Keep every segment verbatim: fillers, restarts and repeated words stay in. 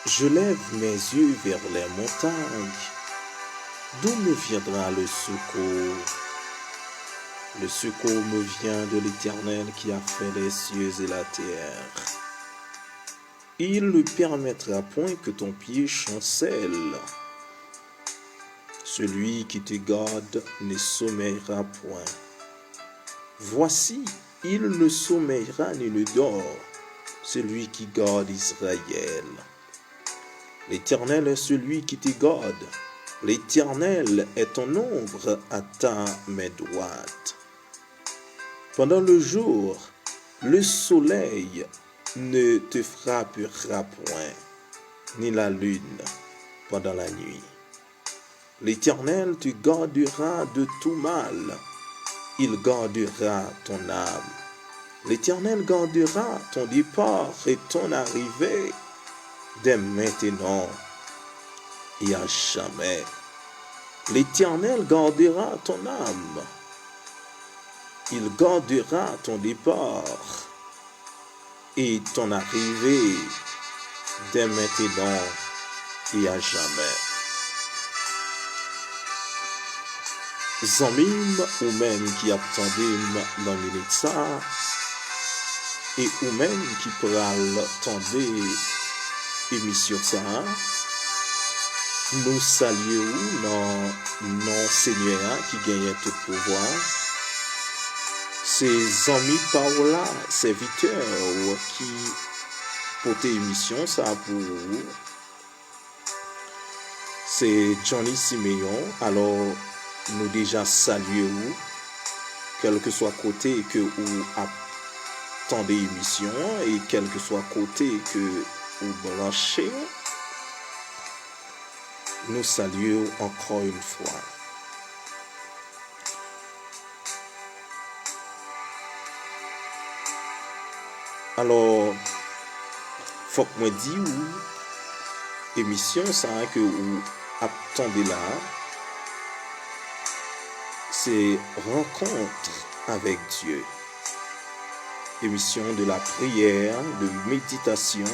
Je lève mes yeux vers les montagnes. D'où me viendra le secours? Le secours me vient de l'Éternel qui a fait les cieux et la terre. Il ne permettra point que ton pied chancelle. Celui qui te garde ne sommeillera point. Voici, il ne sommeillera ni ne dort, celui qui garde Israël. L'Éternel est celui qui te garde. L'Éternel est ton ombre à ta main droite. Pendant le jour, le soleil ne te frappera point, ni la lune pendant la nuit. L'Éternel te gardera de tout mal. Il gardera ton âme. L'Éternel gardera ton départ et ton arrivée dès maintenant et à jamais. L'Éternel gardera ton âme. Il gardera ton départ et ton arrivée dès maintenant et à jamais. Zanmi m, ou menm ki ap tande m nan minit sa a, e ou menm ki pral tande emisyon sa a, nou salye w nan non Senyè a ki genyen tout pouvwa. Se zanmi pa w la, sèvitè w ki pote emisyon sa a pou ou. Se Johnny Simeon. Alò, nou deja salye ou, kèlkeswa kote ke ou ap tande emisyon an e kèlkeswa kote ke ou branche, nou salye w ankò yon fwa. Alò, fòk mwen di w, emisyon sa a ke ou ap tande la a, se Rencontre avec Dieu. Émission de la prière, de méditation.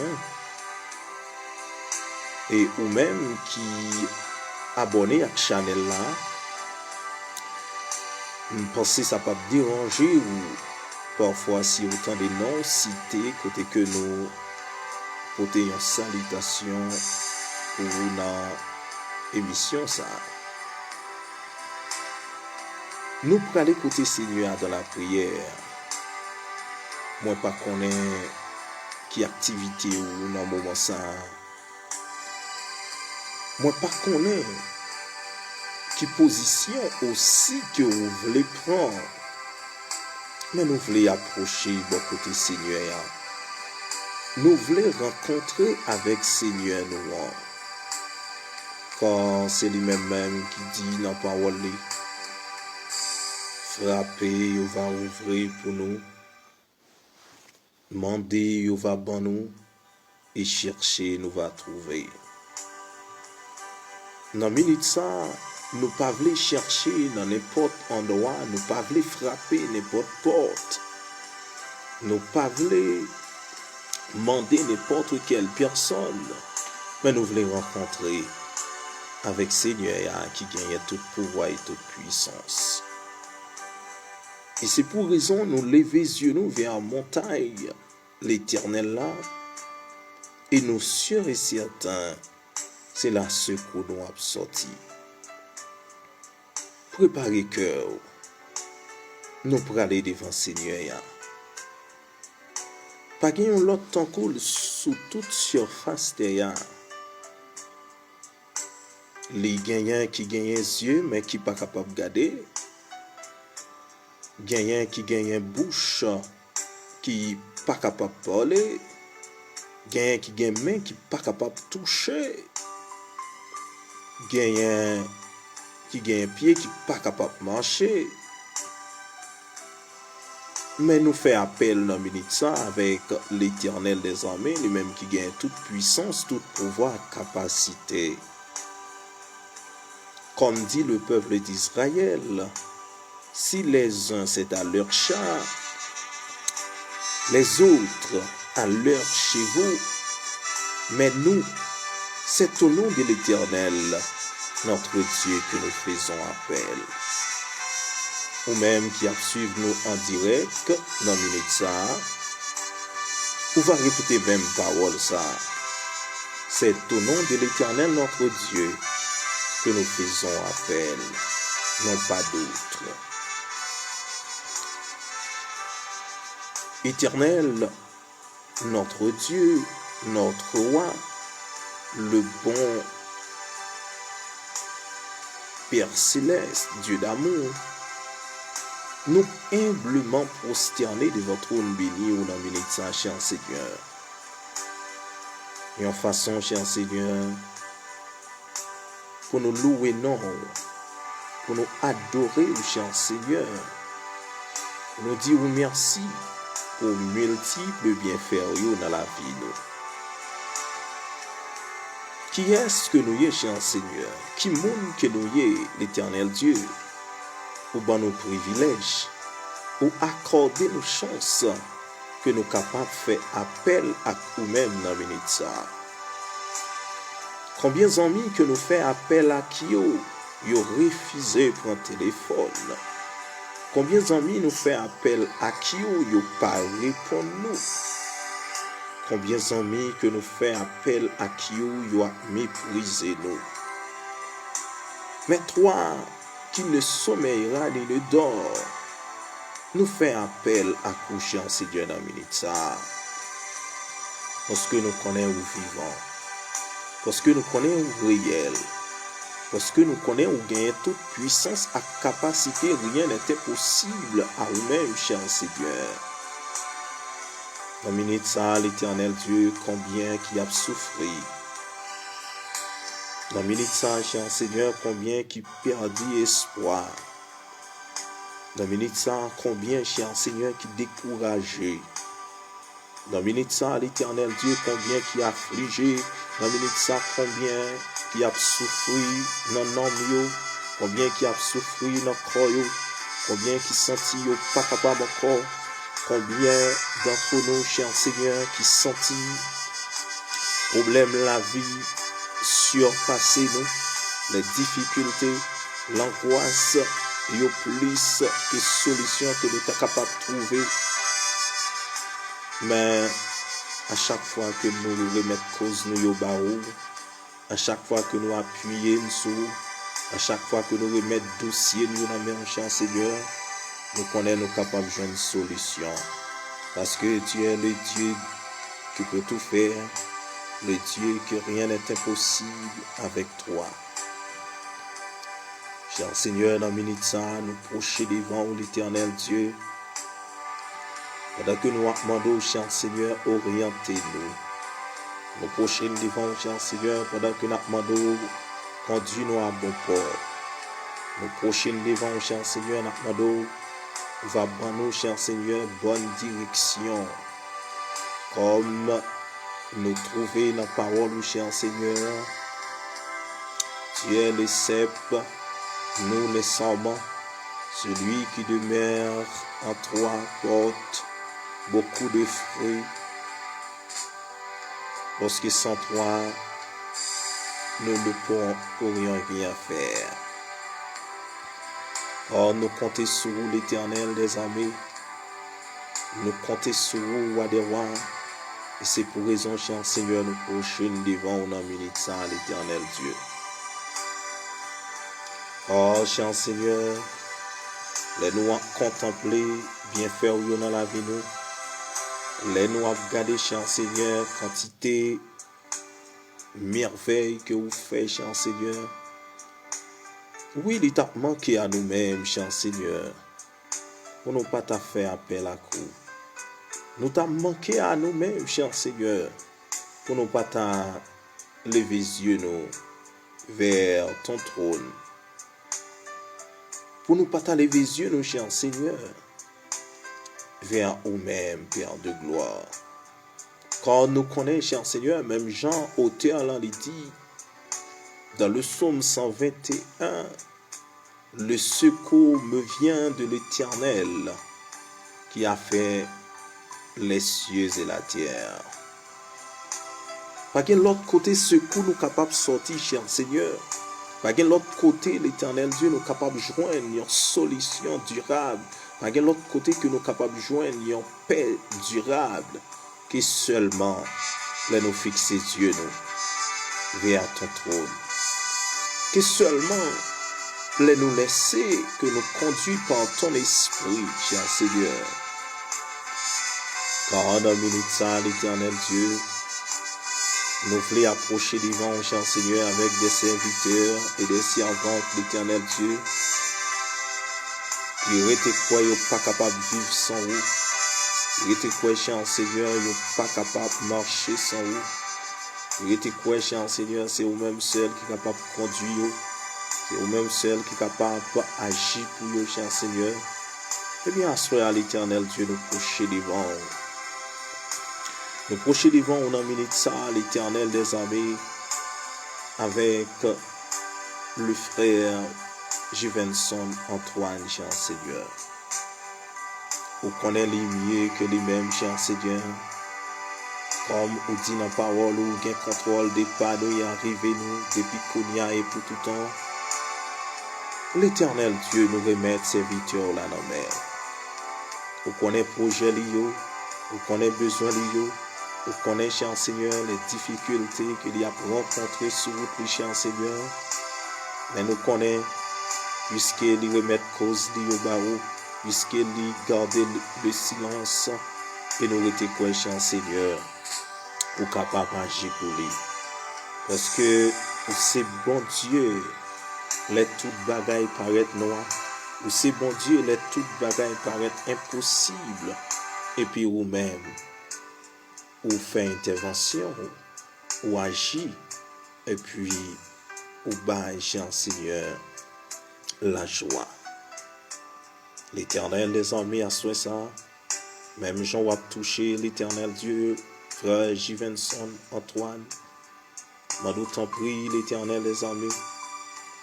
E ou menm ki abòne ak chanèl la, m panse sa p ap deranje ou pafwa si ou tande non w site kote ke nou pote yon salitasyon pou ou nan emisyon sa a. Nou prale kote Senyè a dan lapriyè. Mwen pa konnen ki aktivite ou nan moman sa a. Mwen pa konnen ki pozisyon osi ke ou vle pran, men nou vle apwoche bò kote Senyè a. Nou vle rankontre avèk Senyè nou an. Kan se li menm menm ki di nan pawòl li, frape, yo va ouvri pou nou. Mande, yo va ban nou, e chèche, nou va twouve. Nan minit sa a, nou pa vle chèche nan nenpòt andwa, nou pa vle frape nenpòt pòt. Nou pa vle mande nenpòt kèl pèsòn, men nou vle rankontre avèk Senyè a ki genyen tout pouvwa e tout pwisans. E se pou rezon nou leve zye nou vè montay Letènèl la, e nou si e sèten se la sekou nou ap sòti. Prepare kè w, nou prale devan Senyè a. Pa gen yon lòt tankou l sou tout sifas tè a. Li genyen ki genyen zye, men ki pa kapab gade. Genyen ki genyen bouch ki pa kapab pale. Genyen ki gen men ki pa kapab touche. Genyen ki genyen pye ki pa kapab mache. Men nou fè apèl nan minit sa avèk Letènèl dèzame, li menm ki gen tout pwisans, tout pouvwa, kapasite. Comme dit le peuple d'Israël, si les uns c'est à leurs chars, les autres à leurs chevaux, mais nous, C'est au nom de l'Éternel, notre Dieu, que nous faisons appel. Ou menm ki ap swiv nou an dirèk nan minit sa a, ou va repete menm pawòl sa a. C'est au nom de l'Éternel, notre Dieu, que nous faisons appel, non pas d'autre. Éternel, notre Dieu, notre roi, le bon Père céleste, Dieu d'amour, nou enbleman pwostène devan twòn beni w nan minit sa, chè Senyè. Yon fason, chè Senyè, pou nou louwe non w, pou nou adore w, chè Senyè, pou nou di w mèsi pou miltip byenfè w yo nan lavi nou. Kiyès ke nou ye, chè Senyè? Ki moun ke nou ye, Letènèl Dye? Ou ban nou privilèj, ou akòde nou chans ke nou kapab fè apèl ak ou menm nan minit sa a. Konbyen zanmi ke nou fè apèl ak yo, yo refize pran telefòn? Konbyen zanmi nou fè apèl ak yo, yo pa reponn nou? Konbyen zanmi ke nou fè apèl ak yo, yo ap meprize nou? Mais toi qui ne sommeilles ni ne dors, nou fè apèl ak ou, chè Senyè, nan minit sa a. Paske nou konnen ou vivan. Paske nou konnen ou reyèl. Paske nou konnen ou genyen tout pwisans ak kapasite, rien n'est impossible à ou menm, chè Senyè. Nan minit sa a, Letènèl Dye, konbyen ki ap soufri? Nan minit sa a, chè Senyè, konbyen ki pèdi espwa? Nan minit sa a, konbyen, chè Senyè, ki dekouraje? Nan minit sa a, Letènèl Dye, konbyen ki aflije? Nan minit sa a, konbyen ki ap soufri nan nanm yo? Konbyen ki ap soufri nan kò yo? Konbyen ki santi yo pa kapab ankò? Konbyen d'antre nou, chè Senyè, ki santi pwoblèm lavi sipase nou, les difficultés, langwas yo plis ke solisyon ke nou ta kapab twouve? Men, a chak fwa ke nou remèt koz nou yo ba ou, a chak fwa ke nou apiye n sou ou, a chak fwa ke nou remèt dosye n yo nan men w, chè Senyè, nou konnen nou kapab jwenn solisyon. Parce que tu es le Dieu qui peut tout faire, le Dieu que rien n'est impossible avec toi. Chè Senyè, nan minit sa a, nou pwoche devan ou, Letènèl Dye, pandan ke nou ap mande w, chè Senyè, oryante nou. Nou pwoche n devan w, chè Senyè, pandan ke n ap mande w kondui nou a bon pò. Nou pwoche n devan w, chè Senyè, n ap mande w, ou va ban nou, chè Senyè, bòn direksyon. Kòm nou twouve nan pawòl ou, chè Senyè, tu es le cep, nous le sarment, celui qui demeure en toi porte beaucoup de fruits, parce que sans toi, nous ne pourrions rien faire. Or, nou konte sou ou, Letènèl dèzame. Nou konte sou ou, Wa dè wa. E se pou rezon sa, Senyè, nou pwoche n devan ou nan minit sa a, Letènèl Dye. Or, chè Senyè, lè nou ap kontanple byenfè w yo nan lavi nou, lè nou ap gade, chè Senyè, kantite mèvèy ke ou fè, chè Senyè, wi, li t ap manke a nou menm, chè Senyè, pou nou pa ta fè apèl ak ou. Nou ta manke a nou menm, chè Senyè, pou nou pa ta leve zye nou vers ton trône. Pou nou pa ta leve zye nou, chè Senyè, vers ou menm, Père de gloire. Kar nou konnen, chè Senyè, menm jan otè lan li di, dans le psaume cent vingt et un, le secours me vient de l'Éternel, qui a fait les cieux et la terre. Pa gen lòt kote sekou nou kapab sòti, chè Senyè. Pa gen lòt kote, Letènèl Dye, nou kapab jwenn yon solisyon dirab. Pa gen lòt kote ke nou kapab jwenn yon pè dirab ke sèlman lè nou fikse zye nou vers ton trône. Ke sèlman lè nou lèse ke nou kondui pa ton espri, chè Senyè. Ka nan minit sa, Letènèl Dye, nou vle apwoche devan w, chè Senyè, avèk de sèvitè e de sèvant, Letènèl Dye, ki rete kwè yo pa kapab viv san ou, ki rete kwè, chè Senyè, yo pa kapab mache san ou, ki rete kwè, chè Senyè, se ou menm sèl ki kapab kondui yo, se ou menm sèl ki kapab aji pou yo, chè Senyè. Ebyen, aswè a, Letènèl Dye, nou pwoche devan w. Nou pwoche devan w nan minit sa a, Letènèl dèzame, avèk le frè Juvenson Antoine, chè Senyè. Ou konnen li mye ke li menm, chè Senyè. Kòm ou di nan pawòl ou, ou gen kontwòl de pa nou e arive nou depi kounye a e pou toutan. Letènèl Dye, nou remèt sèvitè w la nan men w. Ou konnen pwojè li yo, ou konnen bezwen li yo, ou konnen, chè Senyè, lè difikilte ke li ap rankontre sou wout li, chè Senyè. Men nou konnen, piske li remèt koz li yo ba ou, piske li gade le silans, e nou rete kwè, chè Senyè, ou kapab aji pou li. Paske ou se Bondye lè tout bagay parèt nwa. Ou se Bondye lè tout bagay parèt enposib. Epi ou menm, ou fè entèvansyon, ou aji, epi ou bay, chè Senyè, lajwa. Letènèl dèzame, aswè sa, menm jan w ap touche, Letènèl Dye, frè Juvenson Antoine, mande w tanpri, Letènèl dèzame,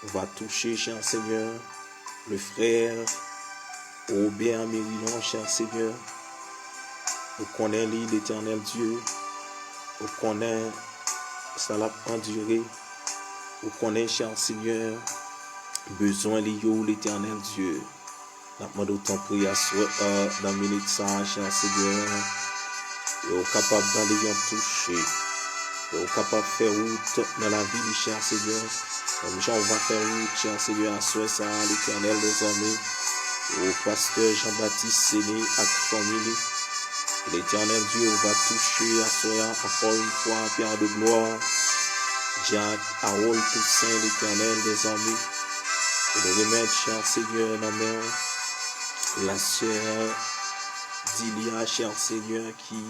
ou va touche, chè Senyè, le frè Robert Mérillon, chè Senyè. Ou konnen li, Letènèl Dye. Ou konnen sa l ap andire. Ou konnen, chè Senyè, bezwen li yo, Letènèl Dye. N ap mande w tanpri aswè a, nan minit sa a, chè Senyè, e w kapab ba li yon touche, e w kapab fè wout nan lavi li, chè Senyè, menm jan w va fè wout, chè Senyè, aswè sa a, Letènèl dèzame, o pastè Jean Baptiste Séné ak fanmi li. Letènèl Dye, ou va touche aswè a, ankò yon fwa, Pè de glwa, Jack Harold Toussaint, Letènèl dèzame, e nou remèt, chè Senyè, nan men w, la sè Dilia, chè Senyè, ki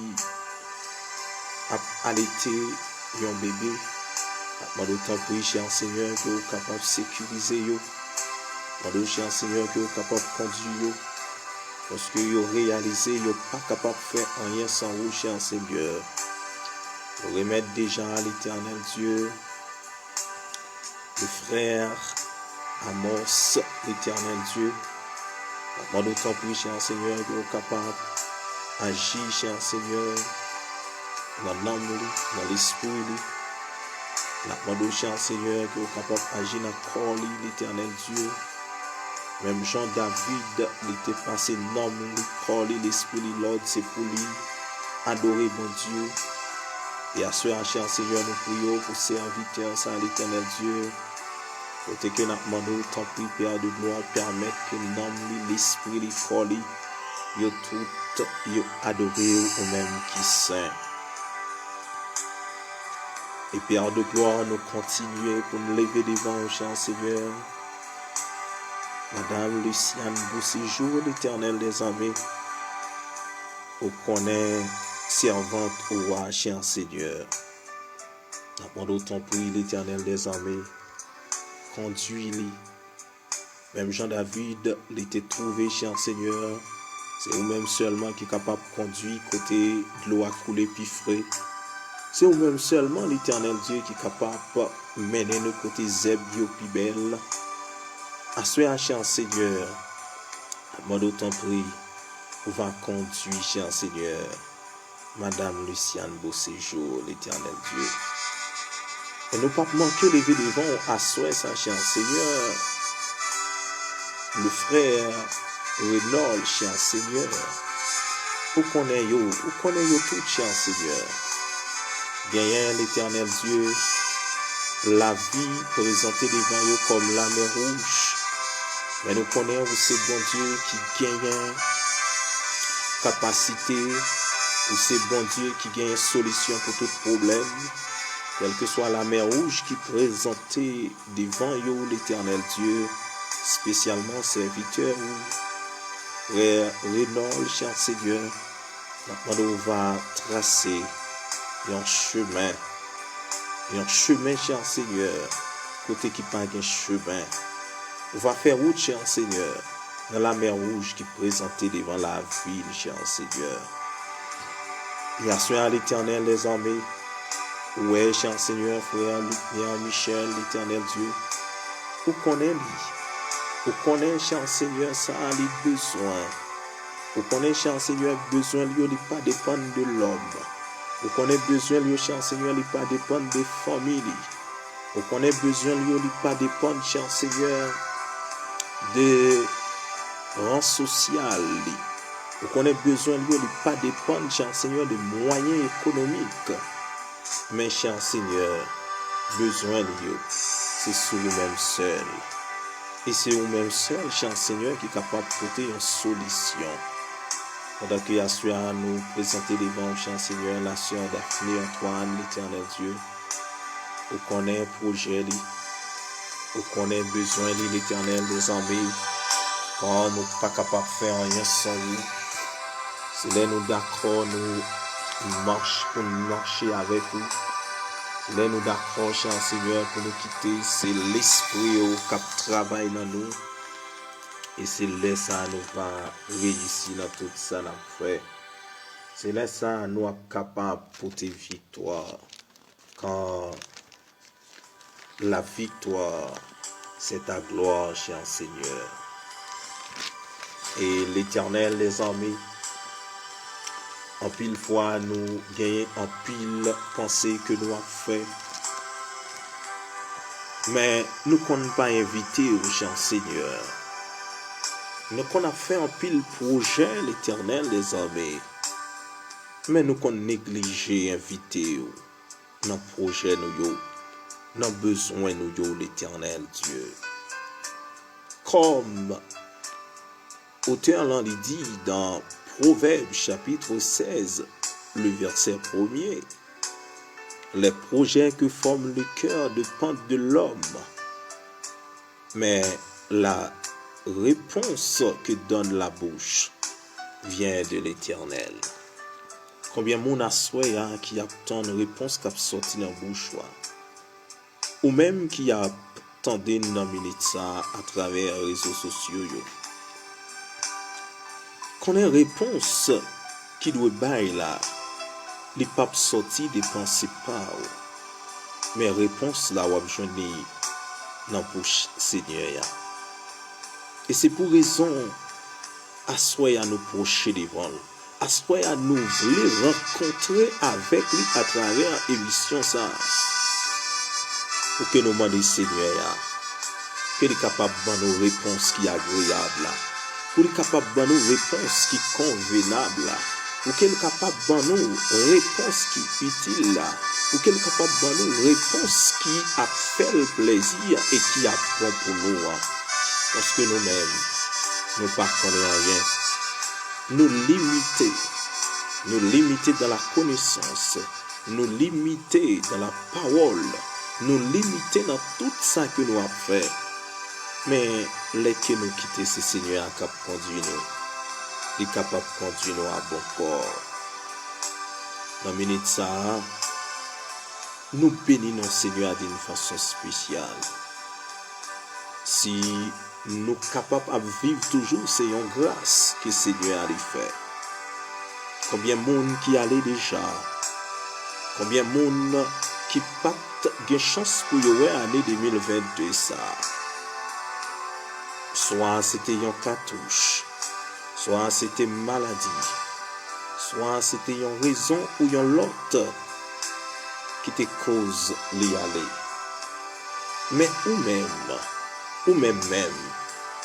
ap alete yon bebe. N ap mande w tanpri, chè Senyè, ke w kapab sekirize yo. Mande w, chè Senyè, ke w kapab kondui yo. Paske yo reyalize yo pa kapab fè anyen san ou, chè Senyè. Nou remèt deja, Letènèl Dye, le frè Amos, Letènèl Dye. N ap mande w tanpri, chè Senyè, ke w kapab aji, chè Senyè, nan nanm li, nan lespri li. N ap mande w, chè Senyè, ke w kapab aji nan kò li, Letènèl Dye. Menm jan David, li te pase nanm li, kò li, lespri li, lòd, se pou li adore Bondye. E aswè a, chè Senyè, nou priye w pou sèvitè sa, Letènèl Dye. Kote ke n ap mande w, tanpri, Pè de glwa, pèmèt ke nanm li, lespri li, kò li, yo tout, yo adore w, ou menm ki sen. E Pè de glwa, nou kontinye pou n leve devan w, chè Senyè, Madanm Luciane Beauséjour, Letènèl dèzame, ou konnen sèvant ou a, chè Senyè. N ap mande w tanpri, Letènèl dèzame, kondui li. Menm jan David, li te twouve, chè Senyè, se ou menm sèlman ki kapab kondui kote dlo a koule pi fre. Se ou menm sèlman, Letènèl Dye, ki kapab mennen nou kote zèb yo pi bèl. Aswè a, chè Senyè, n ap mande w tanpri, ou va kondui, chè Senyè. Madanm Luciane Beauséjour, Letènèl Dye. E nou p ap manke leve devan w aswè sa, chè Senyè. Le frè Renòl, chè Senyè. Ou konnen yo, ou konnen yo tout, chè Senyè. Genyen, Letènèl Dye, lavi prezante devan yo kòm lamè wouj. Men nou konnen ou se Bondye ki genyen kapasite, ou se Bondye ki genyen solisyon pou tout pwoblèm. Kèlkeswa lamè wouj ki prezante devan yo, Letènèl Dye, espesyalman sèvitè ou, frè Renòl, chè Senyè, n ap mande w va trase yon chemen, yon chemen, chè Senyè, kote ki pa gen chemen. Ou va fè wout, chè Senyè, nan lamè wouj ki prezante devan lavi l, chè Senyè. E aswè a, Letènèl dèzame, ou wè, chè Senyè, frè Lucniel Michel, Letènèl Dye, ou konnen li. Ou konnen, chè Senyè, sa li bezwen. Ou konnen, chè Senyè, bezwen li yo, li pa depann de lòm. Ou konnen bezwen li yo, chè Senyè, li pa depann de fanmi li. Ou konnen bezwen li yo, li pa depann, chè Senyè, de ran sosyal li. Ou konnen bezwen li yo, li pa depann, chè Senyè, de mwayen ekonomik. Men, chè Senyè, bezwen li yo, se sou ou menm sèl. E se ou menm sèl, chè Senyè, ki kapab pote yon solisyon. Pandan ke aswè a nou prezante devan w, chè Senyè, lasè Daphné Antoine, Letènèl Dye, ou konnen pwojè li, ou konnen bezwen li, Letènèl dèzame, kan nou pa kapab fè anyen san ou. Se lè nou dakò nou mach, pou n mache avèk ou. Se lè nou dakò, chè Senyè, pou nou kite se Lespri ou k ap travay nan nou. E se lè sa a nou va reyisi nan tout sa n ap fè. Se lè sa a nou ap kapab pote viktwa. Kan la victoire, c'est ta gloire, chè Senyè. E Letènèl dèzame, anpil fwa nou genyen anpil panse ke nou ap fè. Men nou konn pa envite w, chè Senyè. Nou konn ap fè anpil pwojè, Letènèl dèzame. Men nou konn neglije envite w nan pwojè nou yo, nan bezwen nou yo, Letènèl Dye. Kòm otè lan li di dan Pwovèb chapit sèz, le vèsè premye, les projets que forme le cœur dépendent de l'homme, mais la réponse que donne la bouche vient de l'Éternel. Konbyen moun aswè a ki ap tann repons k ap sòti nan bouch ou a? Ou menm ki ap tande n nan minit sa a atravè rezo sosyo yo, konnen repons ki dwe bay la, li p ap sòti de panse pa w, men repons la w ap jwenn li nan bouch Senyè a. E se pou rezon aswè a nou pwoche devan l. Aswè a nou vle rankontre avèk li atravè emisyon sa a. Pou ke nou mande Senyè a, ke li kapab ban nou repons ki agreyab la, pou li kapab ban nou repons ki konvenab la, pou ke li kapab ban nou repons ki itil la, pou ke li kapab ban nou repons ki ap fè l plèzi e ki ap bon pou nou an. Paske nou menm, nou pa konnen anyen. Nou limite. Nou limite dans la connaissance. Nou limite dans la parole. Nou limite nan tout sa ke nou ap fè. Men, lè ke nou kite se Senyè a k ap kondui nou, li kapab kondui nou a bon pò. Nan minit sa a, nou beni non Senyè a d'une façon spéciale. Si nou kapab ap viv toujou, se yon gras ke Senyè a li fè. Konbyen moun ki ale deja? Konbyen moun ki pa t gen chans pou yo wè ane de mil vennde sa a? Swa se te yon katouch, swa se te maladi, Swa se te yon rezon ou yon lòt ki te koz li ale. Men ou menm, ou menm menm,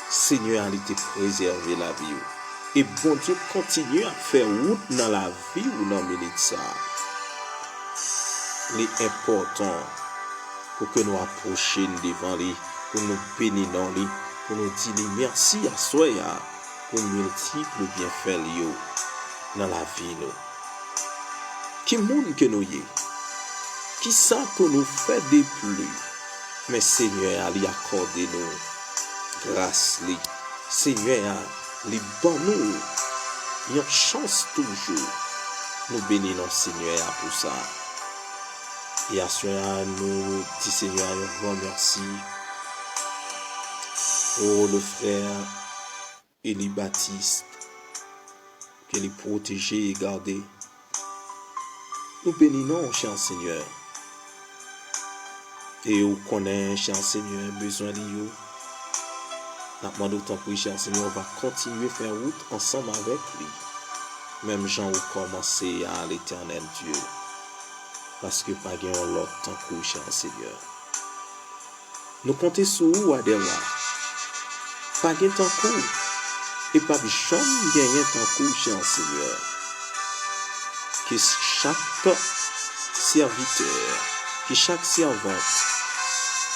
Senyè a li te prezève lavi w. E Bondye kontinye ap fè wout nan lavi w nan minit sa a. Li enpòtan pou ke nou apwoche n devan li, pou nou beni non li, pou nou di li mèsi aswè a pou miltip byenfè li yo nan lavi nou. Ki moun ke nou ye? Kisa ke nou fè de pli? Men Senyè a li akòde nou gras li. Senyè a li ban nou yon chans toujou. Nou beni non Senyè a pou sa. E aswè a nou di Senyè a yon gran mèsi. Oh, le frè Eli Batiste, ke li pwoteje e gade. Nou beni non w, chè Senyè. E ou konnen, chè Senyè, bezwen li yo. N ap mande w tanpri, chè Senyè, ou va kontinye fè wout ansanm avèk li. Menm jan ou kòmanse a, Letènèl Dye. Paske pa gen yon lòt tankou w, chè Senyè. Nou konte sou ou, Wa dè wa. Pa gen tankou w, e p ap janm genyen tankou w, chè Senyè. Ke chak sèvitè, ke chak sèvant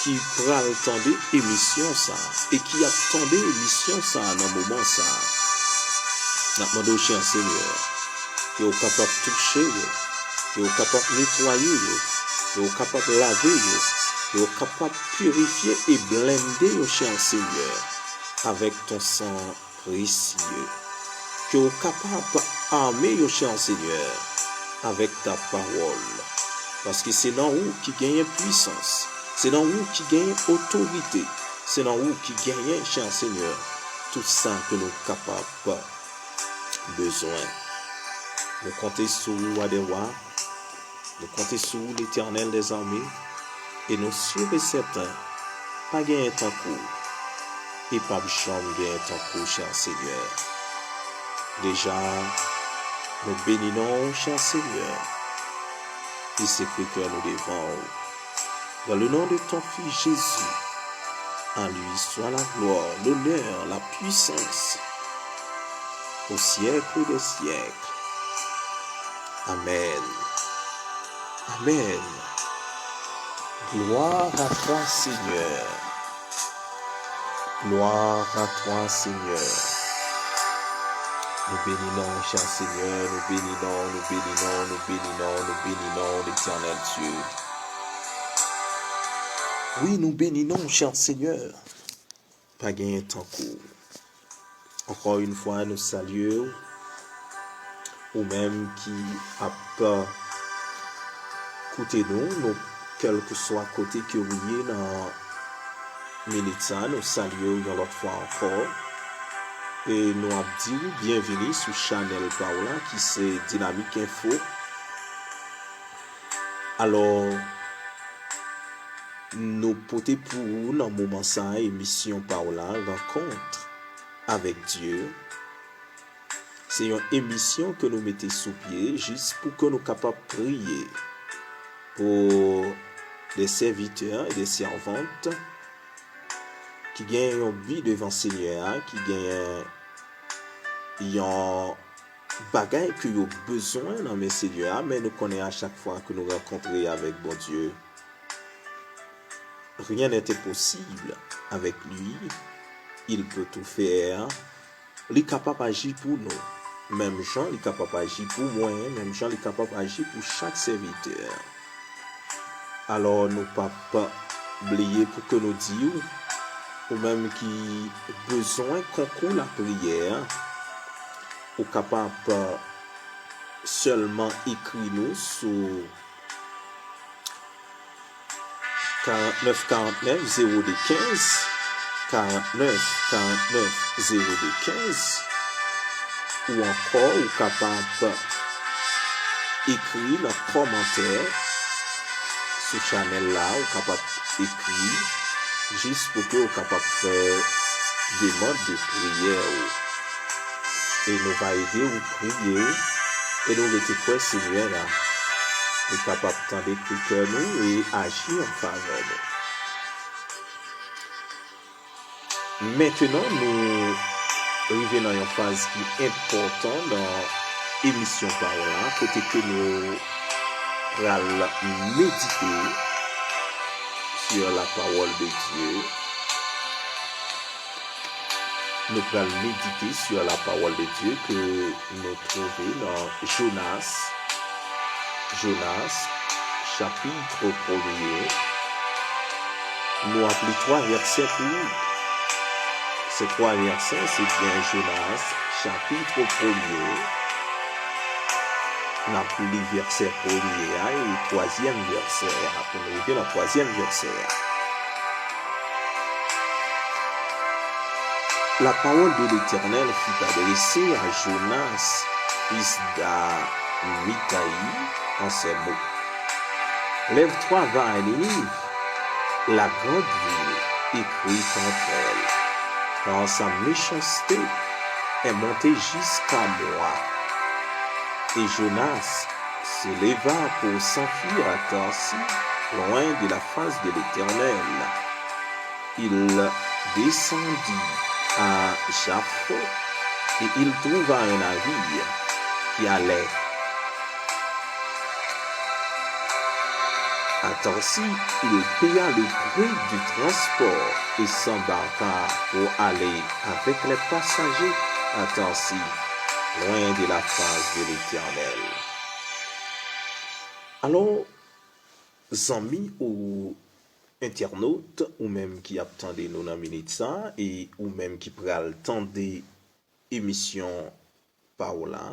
ki pral tande emisyon sa a e ki ap tande emisyon sa a nan moman sa a, n ap mande w, chè Senyè, ke w kapab touche yo, ke w kapab netwaye yo, ke w kapab lave yo, ke w kapab pirifye e blende yo, chè Senyè, avèk ton san presye. Ke w kapab ame yo, chè Senyè, avèk ta pawòl. Paske se nan ou ki genyen pwisans, se nan ou ki genyen otorite, se nan ou ki genyen, chè Senyè, tout sa ke nou kapab bezwen. Nou konte sou ou, Wa dè wa. Nou konte sou ou, Letènèl dèzame, e nou si e sèten, pa genyen tankou w, e p ap janm genyen tankou w, chè Senyè. Deja, nou beni non w, chè Senyè, e sekre kè nou devan w. Dans le nom de ton Fils Jésus, à lui soit la gloire, l'honneur, la puissance, au siècle des siècles. Amen. Amen. Gloire à toi, Seigneur. Gloire à toi, Seigneur. Nou beni non w, chè Senyè, nou beni non w, nou beni non w, nou beni non w, nou beni non w, Letènèl Dye. Wi, nou beni non w, chè Senyè. Pa genyen tankou w. Encore une fois, nou salye w. Ou menm ki ap koute nou, nou, kèlkeswa kote ke ou ye nan minit sa, nou salye w yon lòt fwa ankò. E nou ap di w byenvini sou chanèl pa w la, ki se Dinamik Enfo. Alò, nou pote pou ou nan moman sa a emisyon pa w la, Rankont avèk Dye. Se yon emisyon ke nou mete sou pye jis pou ke nou kapab priye pou de sèvitè e de sèvant ki gen yon bi devan Senyè a, ki gen yon bagay ke yo bezwen nan men Senyè a, men nou konnen a chak fwa ke nou rankontre avèk Bondye, rien n'est impossible avec lui, il peut tout faire. Li kapab aji pou nou, menm jan li kapab aji pou mwen, menm jan li kapab aji pou chak sèvitè. Alò, nou p ap bliye pou ke nou di w, ou menm ki bezwen konkou lapriyè, ou kapab sèlman ekri nou sou karant nèf karant nèf zewo de kenz, karant nèf karant nèf zewo de kenz, ou ankò ou kapab ekri nan kòmantè sou chanèl la, ou kapab ekri jis pou ke ou kapab fè demann de priyè ou. E nou va ede ou priye E nou rete kwè Senyè a li kapab tande kri kè nou e aji an favè nou. Mentenan, nou rive nan yon faz ki enpòtan nan emisyon Pawòl la, kote ke nou pral medite sur la parole de Dieu. Nou pral medite sur la parole de Dieu ke nou twouve nan Jonas, Jonas, chapit premye. Nou ap li twa vèsè pou ou. Se twa vèsè, se byen Jonas, chapit premye. N ap li vèsè premye a e twazyèm vèsè a pou nou rive nan twazyèm vèsè a. La parole de l'Éternel fut adressée à Jonas, fils d'Amittai, en ces mots. Lève-toi, va à Ninive, la grande ville, et crie contre elle, car sa méchanceté est montée jusqu'à moi. Et Jonas se leva pour s'enfuir à Tarsis, loin de la face de l'Éternel. Il descendit à Jaffo et il trouva un navire qui allait à Tarsis. Il paya le prix du transport et s'embarqua pour aller avec les passagers à Tarsis, loin de la face de l'Éternel. Alò, zanmi ou entènot, ou menm ki ap tande nou nan minit sa, e ou menm ki pral tande emisyon pa w la,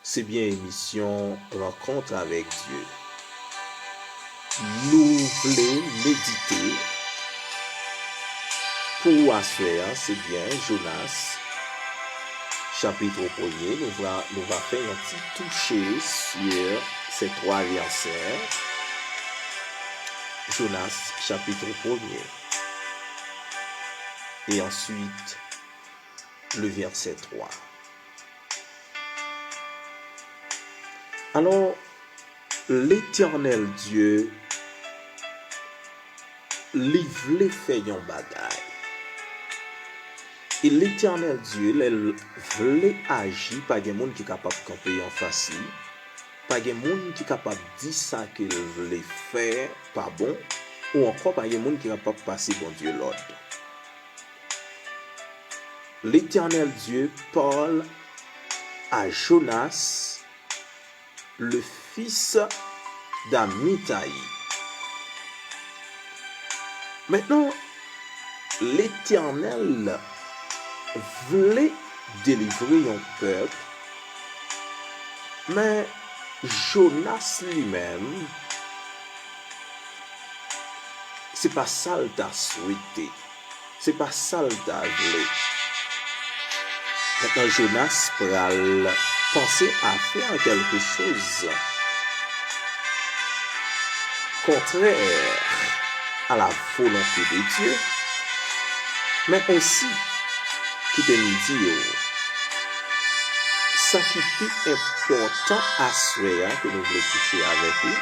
se byen emisyon Rankont avèk Dye. Nou vle medite pou aswè a, se byen Jonas, chapit premye, nou va, nou va fè yon ti touche sur ces trois versets. Jonas, chapit premye. Et ensuite, le verset trois. Alò, Letènèl Dye, li vle fè yon bagay. E Letènèl Dye, lè l vle aji, pa gen moun ki kapab kanpe anfas li. Pa gen moun ki kapab di sa ke l vle fè pa bon, ou ankò pa gen moun ki kapab pase Bondye lòd. L'Éternel Dieu parle à Jonas, le fils d'Amittai. Mentnan, Letènèl vle delivre yon pèp, men Jonas li menm, se pa sa l ta swete. Se pa sa l ta vle. Mentnan, Jonas pral panse a fè kèlke choz kontrè a la volonte de Dye, men osi, kite m di w, sa ki pi enpòtan aswè a ke nou vle touche avèk li,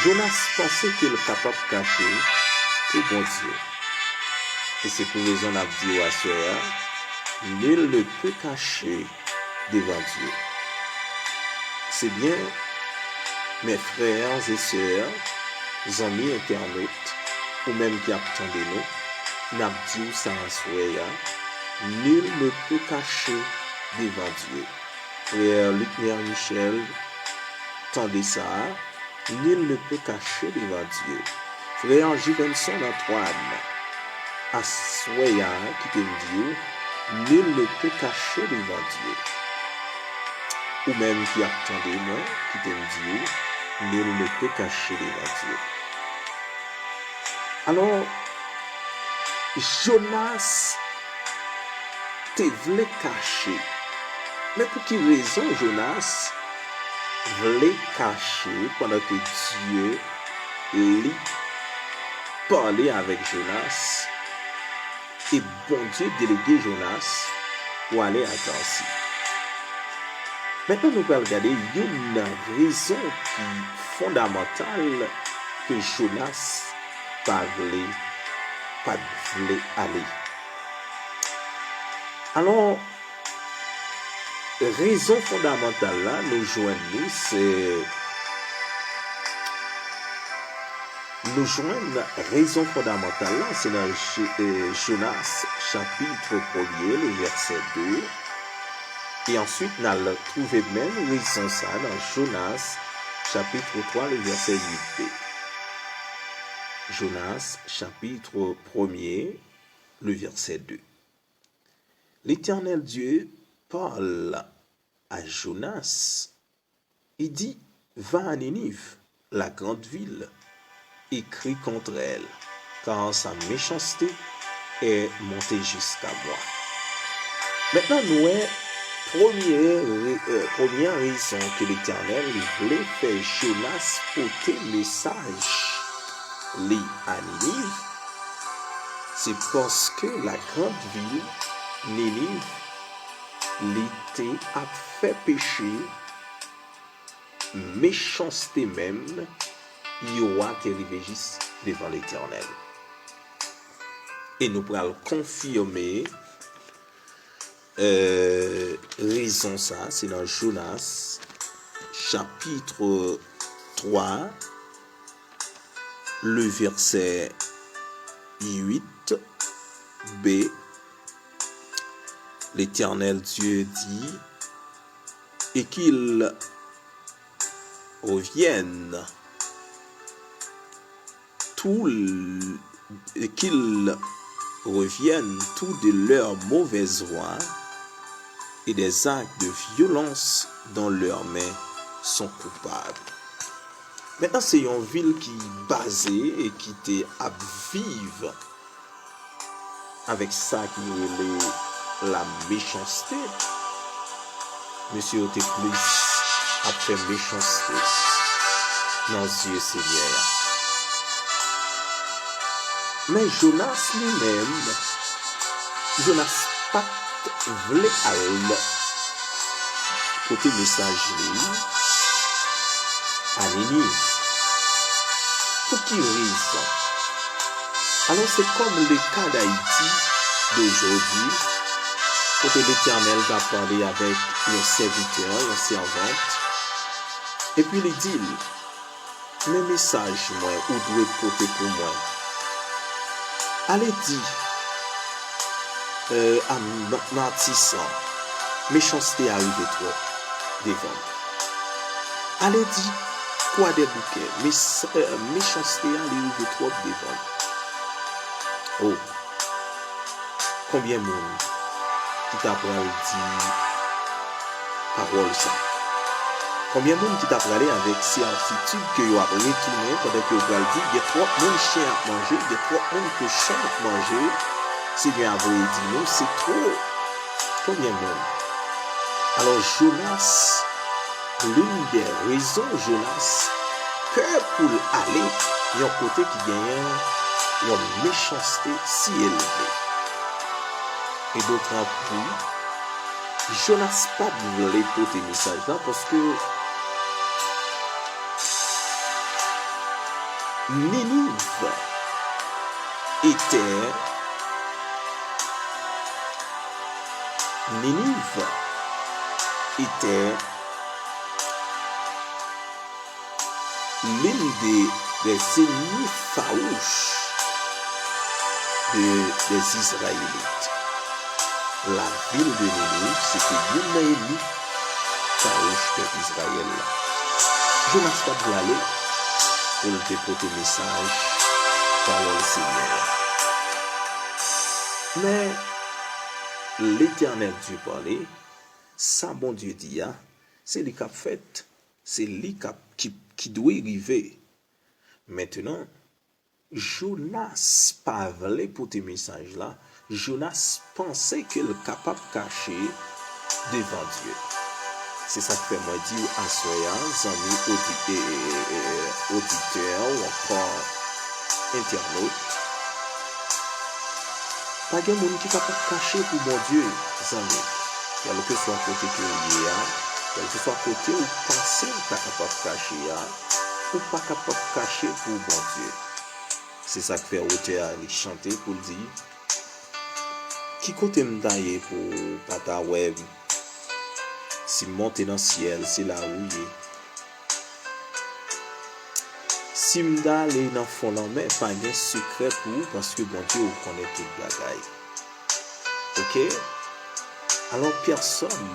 Jonas panse ke l kapab kache pou Bondye. E se pou rezon n ap di w aswè a, nul ne peut cacher devant Dieu. Se byen, mes frères et sœurs, zanmi entènot, ou menm ki ap tande nou, n ap di w sa aswè a, nul ne peut cacher devant Dieu. Frè Lucner Michel, tande sa a, nul ne peut cacher devant Dieu. Frè Juvenson Antoine, aswè a, kite m di w, nul ne peut cacher devant Dieu. Ou menm ki ap tande mwen, kite m di w, nul ne peut cacher devant Dieu. Alò, Jonas te vle kache. Men pou ki rezon Jonas vle kache pandan ke Dye li pale avèk Jonas e Bondye delege Jonas pou ale a Tasi? Mentnan nou pral gade youn nan rezon ki fondamantal ke Jonas pa vle, pa t vle ale. Alò, rezon fondamantal la, nou jwenn li, se, nou jwenn rezon fondamantal la, se nan Je- eh, Jonas, chapit premye, le vèsè de. E answit, n al twouve menm rezon sa nan Jonas, chapit twa, le vèsè uit b. Jonas, chapit premye, le vèsè de. L'Éternel Dieu parle à Jonas. Il dit, va à Ninive, la grande ville, et crie contre elle, car sa méchanceté est montée jusqu'à moi. Mentnan, nou wè premye, re- eh, premyè rezon ke Letènèl vle fè Jonas pote mesaj li a Niniv, se paske la grande ville, Niniv, li te ap fè peche, mechanste menm, yo a te rive jis devan Letènèl. E nou pral konfime, eh, rezon sa, se nan Jonas, chapit twa, le vèsè uit b, L'Éternel Dieu dit, et qu'il revienne tout l- et qu'ils reviennent tous de leurs mauvaises voies et des actes de violence dont leurs mains sont coupables. Mentnan, se yon vil ki baze e ki te ap viv avèk sa ki rele la mechanste. Mesye yo te plis ap fè mechanste nan zye Senyè a. Men Jonas li menm, Jonas pa t vle al pote mesaj li a Niniv. Pou ki rezon? Alò, se kòm le ka Dayiti de jodi, kote Letènèl t ap pale avèk yon sèvitè, yon sèvant, epi li di l, men mesaj mwen ou dwe pote pou mwen. Ale di, eh, a m- nan, nan atis lan, mechanste a rive twòp devan m. Ale di Kwadèboukè, mes- eh, mechanste a li rive twòp devan m. Oh, konbyen moun ki ta pral di pawòl sa? Konbyen moun ki ta prale avèk sètitid ke yo ap retounen pandan ke yo pral di, gen twòp moun chen ap manje, gen twòp moun kochon ap manje? Senyè a voye di nou, se twòp. Konbyen moun? Alò, Jonas, l'une des raisons Jonas pè pou l ale yon kote ki genyen yon mechanste si elve. E dotan pli, Jonas pa t vle pote mesaj la paske Niniv était, Ninive était l'une des, des ennemis farouches de, des Israélites. Lavil de Niniv, se te youn nan enmi fawouch pèp Izrayèl la. Jonas pa t vle ale pou l te pote mesaj pawòl Senyè a. Men, Letènèl Dye pale, sa Bondye di a, se li k ap fèt, se li k ap, ki, ki dwe rive. Mentnan, Jonas pa vle pote mesaj la. Jonas panse ke l kapab kache devan Dye. Se sa k fè mwen di w aswè a, zanmi odi- e- e- e- e- oditè ou ankò entènot, pa gen moun ki kapab kache pou Bondye, zanmi. Kèlkeswa kote ke w ye a, Kèlkeswa kote ou panse ou ta kapab kache a, ou pa kapab kache pou Bondye. Se sa k fè otè a li chante pou l di, ki kote m ta ye pou w pa ta wè m? Si m monte nan syèl, se la ou ye. Si m ta ale nan fon lanmè, pa gen sekrè pou ou, paske Bondye ou konnen tout bagay. Oke? Alò, pèsonn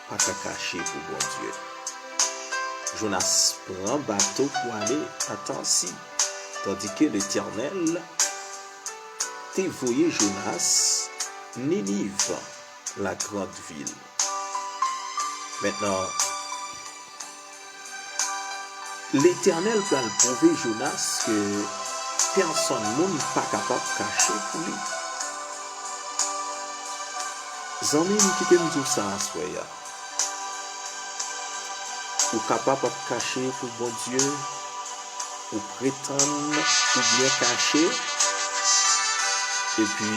pa ka kache pou Bondye. Jonas pran bato pou ale a Tasi, tandike Letènèl te voye Jonas Niniv, la grande ville. Mentnan, Letènèl pral pwouve Jonas ke pèsonn moun pa kapab kache pou li. Zanmi m, kite m di w sa aswè a. Ou kapab ap kache pou Bondye, ou pretann ou byen kache, epi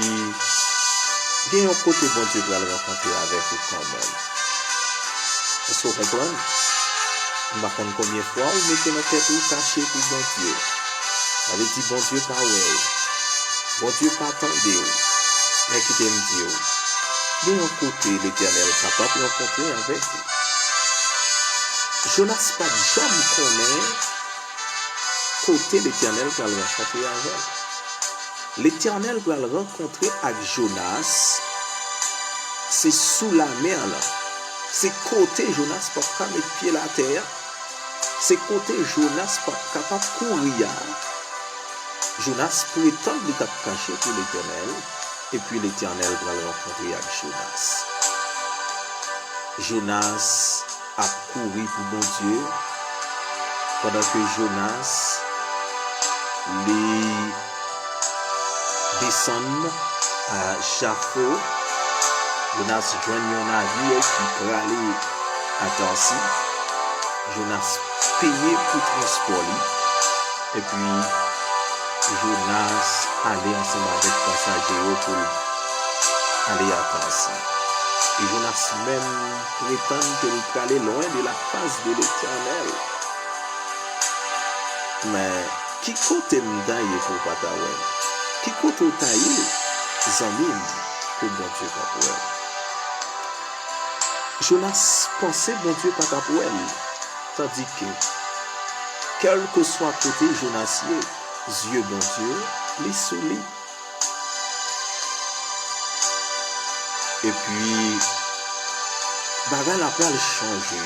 gen yon kote Bondye pral rankontre avèk ou kanmenm. Èske w konprann? M pa konn konbyen fwa ou mete nan tèt ou kache pou Bondye. Sa vle di Bondye pa wè w. Bondye pa tande w. Men kite m di w, gen yon kote Letènèl kapab rankontre avèk ou. Jonas pa t janm konnen kote Letènèl pral rankontre avè l. Letènèl pral rankontre ak Jonas, se sou lamè lan. Se kote Jonas p ap ka met pye l atè a. Se kote Jonas p ap kapab kouri a. Jonas pretann li t ap kache pou Letènèl, epi Letènèl pral rankontre ak Jonas. Jonas ap kouri pou Bondye, pandan ke Jonas, li desann a Jafo. Jonas jwenn yon navye ki prale a Tasi. Jonas peye pou transpò li. Epi, Jonas ale ansanm avèk pasaje yo pou l ale a Tasi. E Jonas menm pretann ke l prale lwen de la fas de Letènèl. Men, ki kote m ta ye pou w pa ta wè m? Ki kote w ta ye, zanmi m, ke Bondye p ap wè w? Jonas panse Bondye pa t ap wè l, tandike, kèlkeswa kote Jonas ye, zye Bondye, li sou li. Epi, bagay la pral chanje.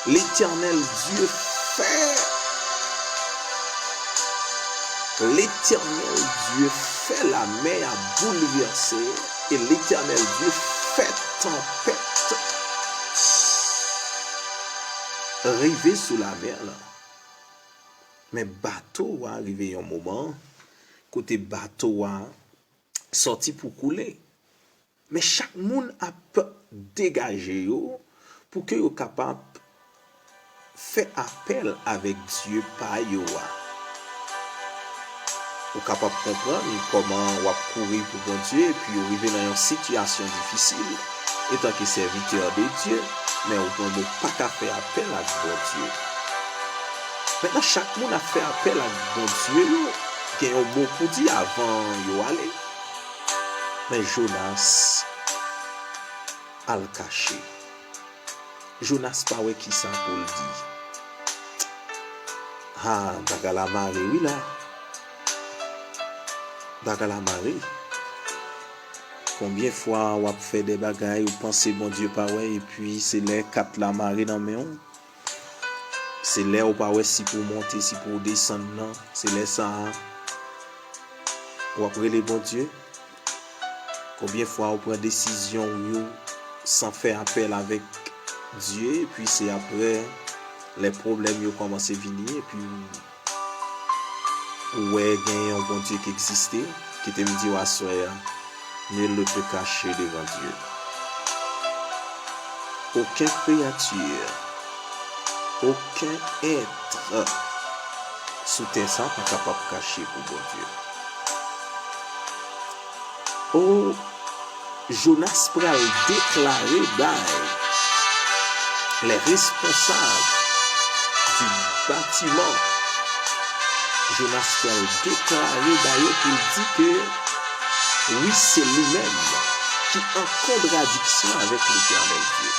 Letènèl Dye fè, Letènèl Dye fè lamè a boulvèse, e Letènèl Dye fè tanpèt rive sou lamè lan. Men bato a rive yon moman kote bato a sòti pou koule. Men chak moun ap degaje yo pou ke yo kapab fè apèl avèk Dye pa yo a. Ou kapab konprann kòman w ap kouri pou Bondye epi ou rive nan yon sitiyasyon difisil, etanke sèvitè de Dye, men ou menm ou pa ka fè apèl ak Bondye. Mentnan, chak moun ap fè apèl ak Bondye yo, gen yon mo pou di avan yo ale. Men Jonas al kache. Jonas pa wè kisa pou l di. Ha, bagay la mare wi la. Bagay la mare. Konbyen fwa w ap fè de bagay, ou panse Bondye pa wè, epi se lè kat la mare nan men w, se lè ou pa wè si pou w monte, si pou w desann nan, se lè sa a w ap rele Bondye? Konbyen fwa ou pran desizyon ou yo san fè apèl avèk Dye, epi se apre lè pwoblèm yo kòmanse vini, epi ou, ou wè gen yon Bondye ki egziste? Kite m di w aswè a, nul ne peut cacher devant Dieu. Aucune créature, aucun être sou tè sa pa kapab kache pou Bondye. O, Jonas pral deklare bay les responsables du bâtiment, Jonas pral deklare ba yo pou l di ke wi, se li menm ki an kontradiksyon avèk Letènèl Dye.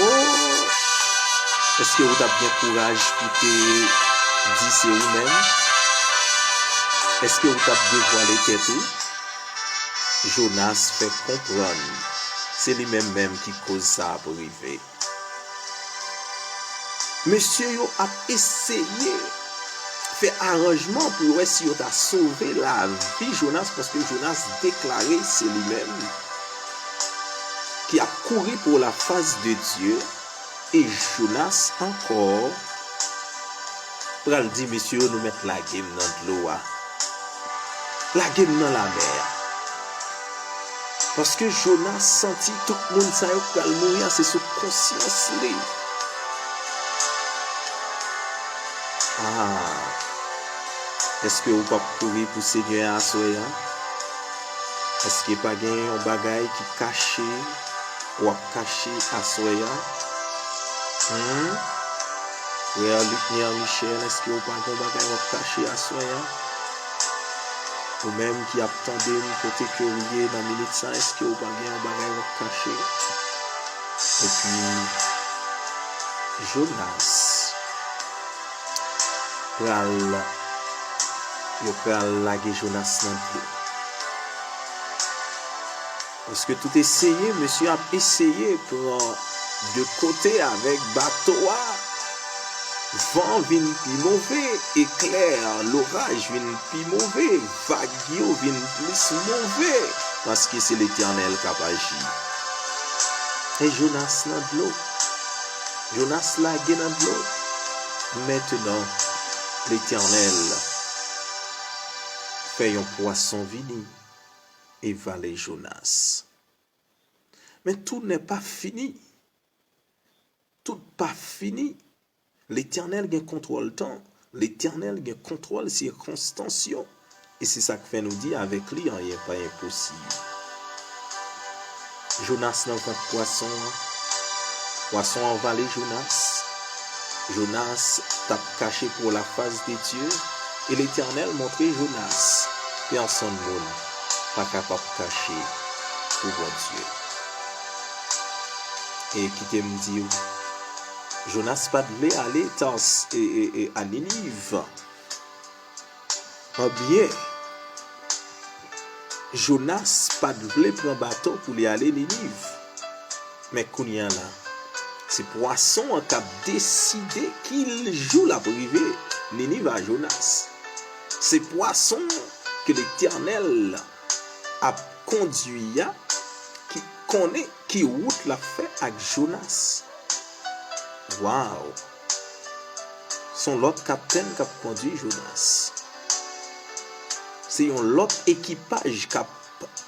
Oh, èske w t ap gen kouraj pou te di se ou menm? Èske w t ap devwale tèt ou? Jonas fè konprann se li menm menm ki koz sa ap rive. Mesye yo ap eseye fè aranjman pou yo wè si yo ta sove lavi Jonas, paske Jonas deklare se li menm ki ap kouri pour la face de Dieu, e Jonas ankò pral di mesye yo, nou mèt lage m nan dlo a. Lage m nan lamè a. Paske Jonas santi tout moun sa yo k pral mouri a, se sou konsyans li. Ah, èske w p ap kouri pou Senyè a aswè a? Èske pa gen yon bagay ki kache w ap kache aswè a? Hmm? Frè Lucnier Michel, èske w pa gen yon bagay w ap kache aswè a? Ou menm ki ap tande m, kote ke w ye nan minit sa, èske w pa gen yon bagay w ap kache? Epi, Jonas pral, yo pral lage Jonas nan dlo. Paske tout eseye, mesye ap eseye pran de kote avèk bato a. Van vin pi move, eklè, loraj vin pi move, vag yo vin plis move, paske se Letènèl k ap aji. E Jonas nan dlo. Jonas lage nan dlo. Mentnan, Letènèl fè yon pwason vini e vale Jonas. Men tout n'est pas fini. Tout pa fini. Letènèl gen kontwòl tan. Letènèl gen kontwòl sikonstans yo. E se sa k fè nou di avèk li, anyen pa enposib. Jonas nan vant pwason an. Pwason an vale Jonas. Jonas t ap kache pour la face de Dieu. E Letènèl montre Jonas, pèsonn moun pa kapab kache pou Bondye. E kite m di w, Jonas pa t vle ale Tars, e, e, e, a Niniv. Ebyen, Jonas pa t vle pran bato pou li ale Niniv. Men kounye a la, se pwason an k ap deside ki jou l ap rive Niniv a Jonas. Se pwason an ke Letènèl ap kondui a ki konnen ki wout l ap fè ak Jonas. Waw! Se yon lòt kaptèn k ap kondui Jonas. Se yon lòt ekipaj k ap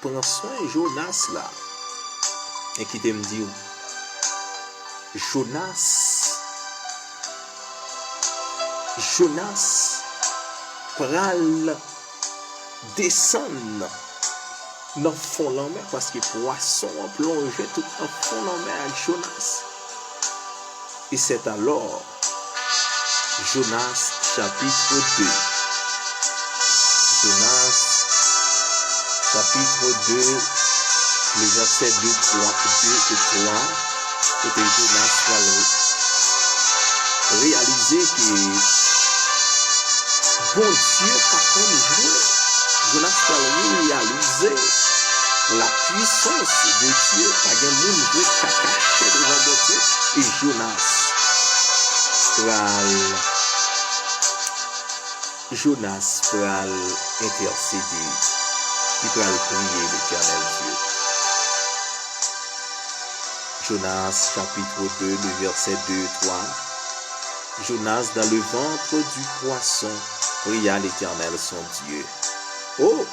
pran swen Jonas la. E kite m di w, Jonas, Jonas pral desann nan fon lanmè, paske pwason an plonje tout nan fon lanmè ak Jonas. Et c'est alors, Jonas chapitre deux. Jonas chapitre deux, le verset deux, trois, deux et trois, kote Jonas pral reyalize ke Bondye pa konn jwe. Jonas pral reyalize la puissance de Dieu. Pa gen moun vre k ka kache devan Bondye. E Jonas pral, Jonas pral entèsede. Li pral priye Letènèl Dye. Jonas, chapitre deux, le verset deux, trois. Jonas, dans le ventre du poisson, pria l'Éternel son Dieu. Oh!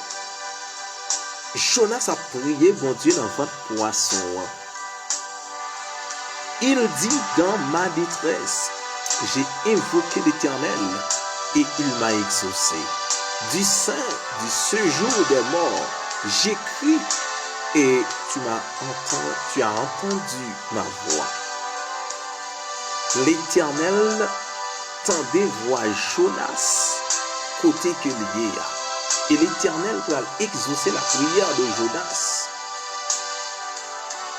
Jonas ap priye Bondye nan vant pwason an. Il dit, dans ma détresse, j'ai invoqué l'Éternel et il m'a exaucé. Du sein, du séjour des morts, j'écris et tu m'as entendu, tu as entendu ma voix. Letènèl tande vwa Jonas kote ke l ye a. E Letènèl pral egzose lapriyè de Jonas.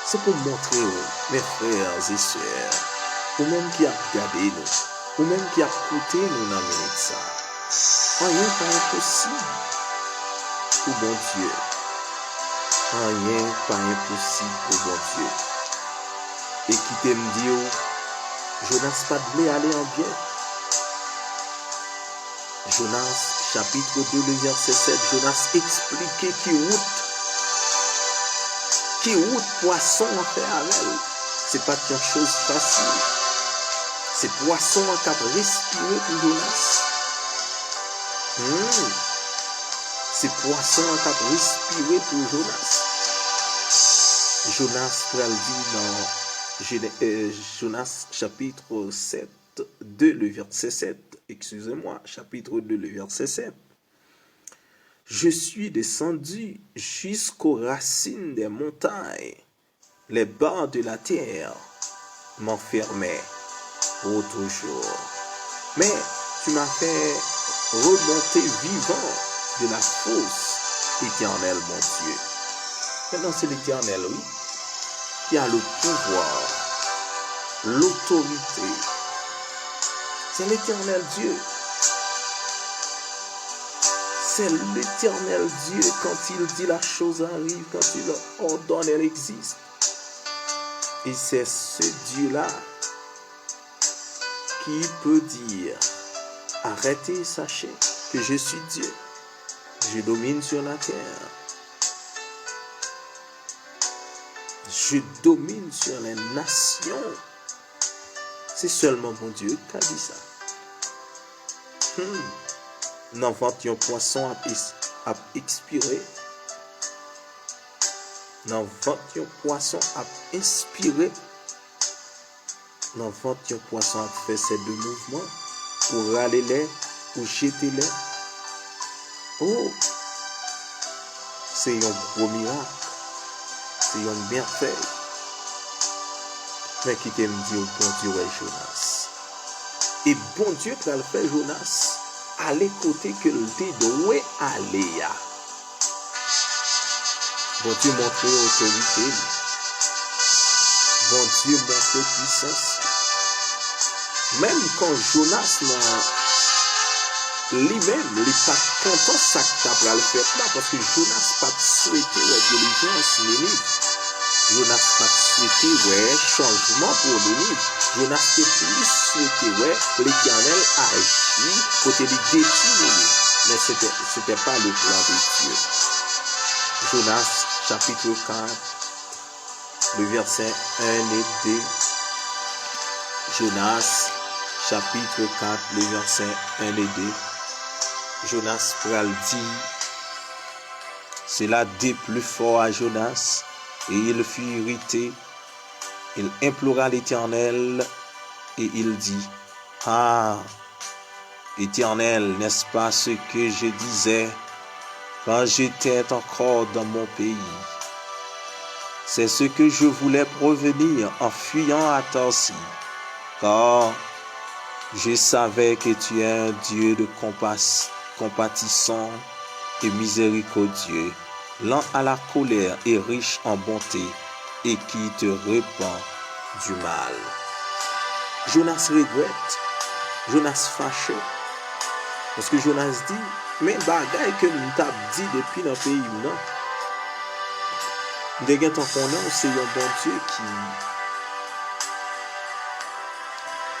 Se pou montre w, mes frères et sœurs, ou menm ki ap gade nou, ou menm ki ap koute nou nan minit sa, anyen pa enposib pou Bondye. Anyen pa enposib pou Bondye. E kite m di w, Jonas pa t vle ale an byen. Jonas, chapitre deux, le verset sept, Jonas eksplike ki wout, ki wout pwason an fè avè l. Se pa t yon choz fasil. Se pwason an k ap respire pou Jonas. Hmm. Se pwason an k ap respire pou Jonas. Jonas pral di nan Jene- euh, Jonas chapitre sept, deux, le verset sept, excusez-moi, chapitre deux, le verset sept. Je suis descendu jusqu'aux racines des montagnes. Les barres de la terre m'enfermaient pour toujours. Mais tu m'as fait remonter vivant de la fosse, Éternel mon Dieu. Maintenant, c'est l'Éternel, oui, qui a le pouvoir, l'autorité. C'est l'Éternel Dieu. C'est l'Éternel Dieu, quand il dit, la chose arrive, quand il ordonne, elle existe. Et c'est ce Dieu-là qui peut dire, arrêtez, sachez que je suis Dieu. Je domine sur la terre. Je domine sur les nations. Se sèlman Bondye ki ka di sa. Hmm. Nan vant yon pwason ap, es- ap ekspire. Nan vant yon pwason ap enspire. Nan vant yon pwason ap fè sèt de mouvman. Ou rale lè, ou jete lè. Oh! Se yon gwo mirak. Se yon mèvèy. Men kite m di w, Bondye wè Jonas. E Bondye pral fè Jonas ale kote ke l te dwe ale a. Bondye montre otorite li. Bondye montre pwisans li. Menm kan Jonas nan li menm, li pa t kontan sa k ta pral fèt la, paske Jonas pa t swete wè delivrans Niniv. Jonas pa t swete wè chanjman pou Niniv. Jonas te plis swete wè Letènèl aji kote li detwi Niniv. Men se te, se te pa le plan de Dye. Jonas, chapitre quatre, le verset un et deux. Jonas, chapitre quatre, le verset un et deux. Jonas pral di, cela déplut fort à Jonas, et il fut irrité. Il implora l'Éternel, et il dit, ah, Éternel, n'est-ce pas ce que je disais quand j'étais encore dans mon pays? C'est ce que je voulais prévenir en fuyant à Tarsis, car je savais que tu es un Dieu de compas- compatissant et miséricordieux, lent à la colère et riche en bonté, et qui te repent du mal. Jonas regrèt, Jonas fache, paske Jonas di, men bagay ke m t ap di depi nan peyi m nan. M te gentan konnen w se yon Bondye ki,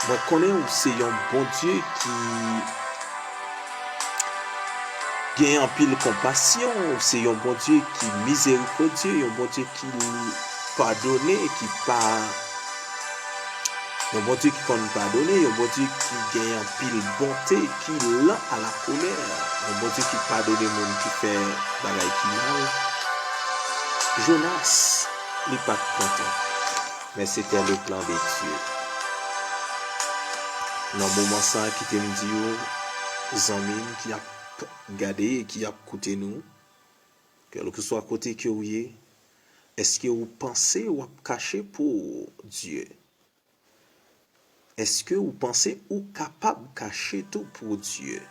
mwen konnen w se yon Bondye ki gen anpil konpasyon, w se yon Bondye ki mizerikòdye, yon Bondye ki padone, ki pa, yon Bondye ki konn padone, yon Bondye ki gen anpil bonte, ki lan a la kolè, yon Bondye ki padone moun ki fè bagay ki mal. Jonas, li pa t kontan. Men se te le plan de Dye. Nan moman sa a, kite m di w, zanmi m ki ap gade e ki ap koute nou, kèlkeswa kote ke w ye, èske w panse w ap kache pou Dye? Èske ou panse ou kapab kache tou pou Dye?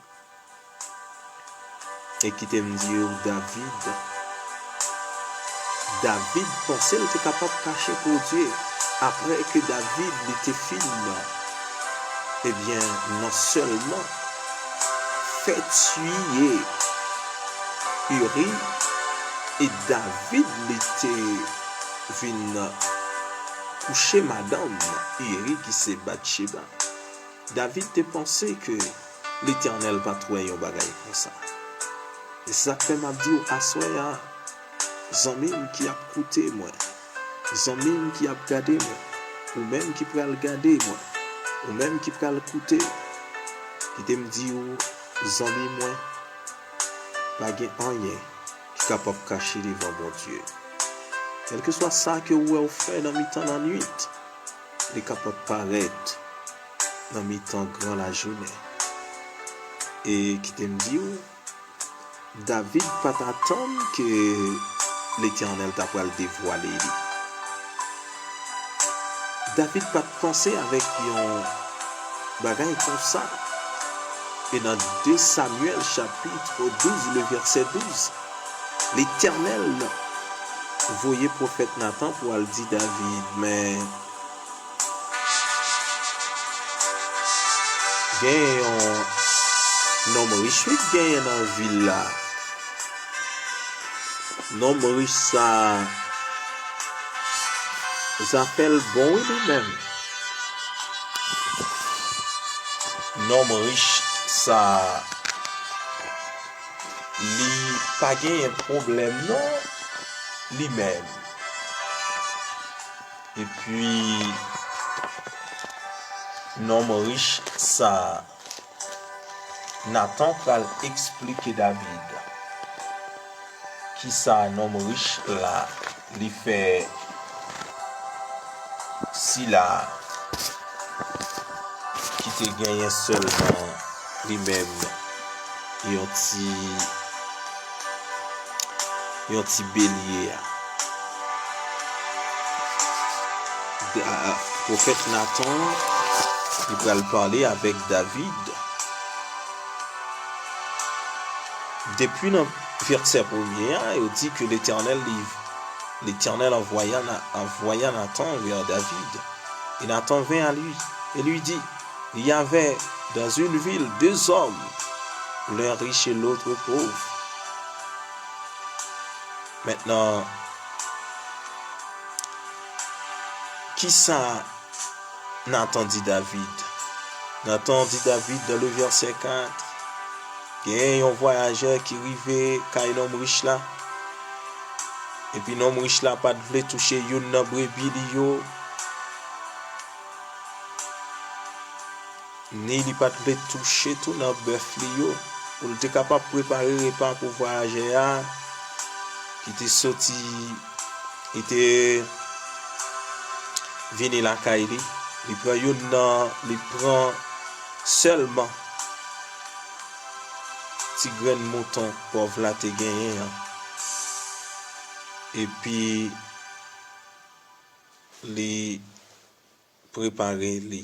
E kite m di w, David, David panse l te kapab kache pou Dye. Apre ke David li te fin, ebyen, non sèlman fè tiye Iri, e David li te vin kouche madanm Iri ki se Batcheba. David te panse ke Letènèl pa t wè yon bagay konsa. E se sa k fè m ap di w aswè a, zanmi m ki ap koute mwen, zanmi m ki ap gade mwen, ou menm ki pral gade mwen, ou menm ki pral koute, kite m di w, zanmi mwen, pa gen anyen ki kapab kache devan Bondye. Kèlkeswa sa ke ou wè ou fè nan mitan lannwit, li kapab parèt nan mitan gran lajounen. E kite m di w, David pa t atann ke Letènèl ta pral devwale li. David pa t panse avèk yon bagay konsa. E nan de Samyèl chapit douz, le vèsè douz, Letènèl voye pwofèt Natan pou al di David, men gen yon nonm rich wi k genyen nan vil la. Nonm rich sa, zafè l bon wi li menm. Nonm rich sa, li pa genyen pwoblèm non, li menm. Epi, nonm rich sa, Natan pral eksplike David kisa nonm rich la li fè sila ki te genyen sèlman li menm yon ti, yon ti belye a. Da-, pwofèt Natan, li pral pale avèk David. Depi nan vèsè premye a, yo di ke Letènèl li, Letènèl envoya Na-, envoya Natan vers David. Et Nathan vint à lui et lui dit, il y avait dans une ville deux hommes, l'un riche et l'autre pauvre. Maintenant, kisa Natan di David? Natan di David dans le verset quatre, gen yon vwayajè ki rive kay nonm rich la. Epi nonm rich la pa t vle touche youn nan brebi li yo, ni li pa t vle touche tou nan bèf li yo, pou l te kapab prepare repa pou vwayajè a ki te soti, ki te vini lakay li. Li pran youn nan, li pran sèlman ti grenn mouton pòv la te genyen an. Epi li prepare li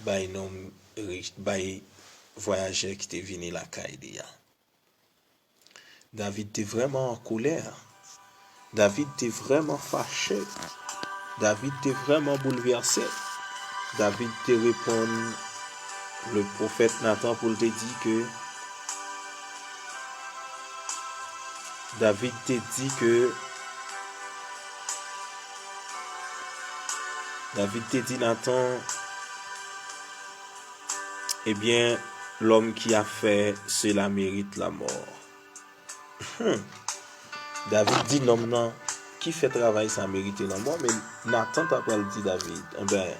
bay nonm rich, bay vwayajè ki te vini lakay li a. David te vrèman an kolè. David te vrèman fache. David te vrèman boulvèse. David te reponn le pwofèt Natan pou l te di ke, David te di ke, David te di Natan, ebyen, l'homme qui a fait cela mérite la mort. Hmm. David di nonm nan ki fè travay sa merite lanmò, men Natan ta pral di David, enben,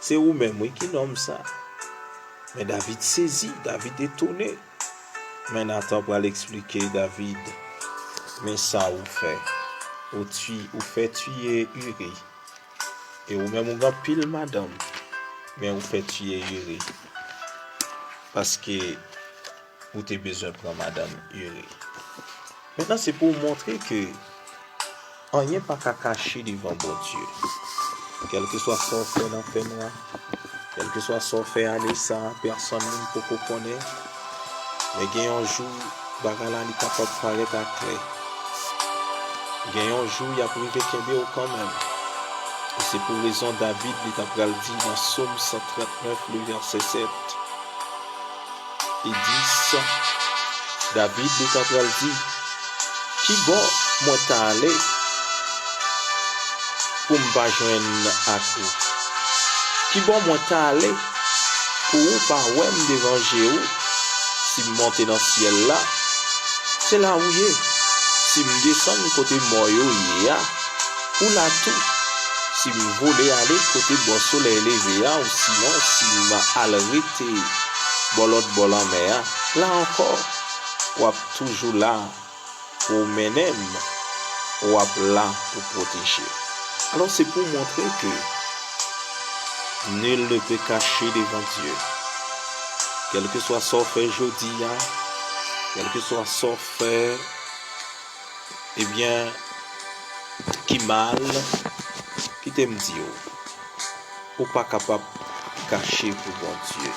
se ou menm wi ki nonm sa. Men David sezi, David etone. Men Natan pral eksplike David, men sa ou fè. Ou twi-, ou fè tiye Iri. E ou menm ou gen anpil madanm, men ou fè tiye Iri. Paske ou te bezwen pran madanm Iri. Mentnan, se pou w montre ke anyen pa ka kache devan Bondye. Kèlkeswa sa w fè nan fènwa, kèlkeswa sa w fè ane sa a, pèsonn moun poko konnen. Men gen yon jou, bagay la li kapab parèt aklè. Gen yon jou, y ap rive kenbe w kanmenm. E se pou rezon David, li ta pral di nan Sòm san trannèf, le vèsè sèt, e dis, David, li ta pral di, ki bò mwen ta ale pou m pa jwenn ak ou? Ki bò mwen ta ale pou ou pa wè m devan je ou? Si m monte nan syèl la, se la ou ye. Si m desann kote mò yo ye a, ou la tou. Si m vole ale kote bò solèy leve a, ou sinon si m al rete bò lòt bò lanmè a, la ankò, w ap toujou la pou w mennen m, w ap la pou pwoteje m. Alò, se pou montre ke nul ne peut cacher devant Dieu. Kèlkeswa sa w fè jodi a, kèlkeswa sa w fè, ebyen, ki mal, kite m di w, ou pa kapab kache pou Bondye.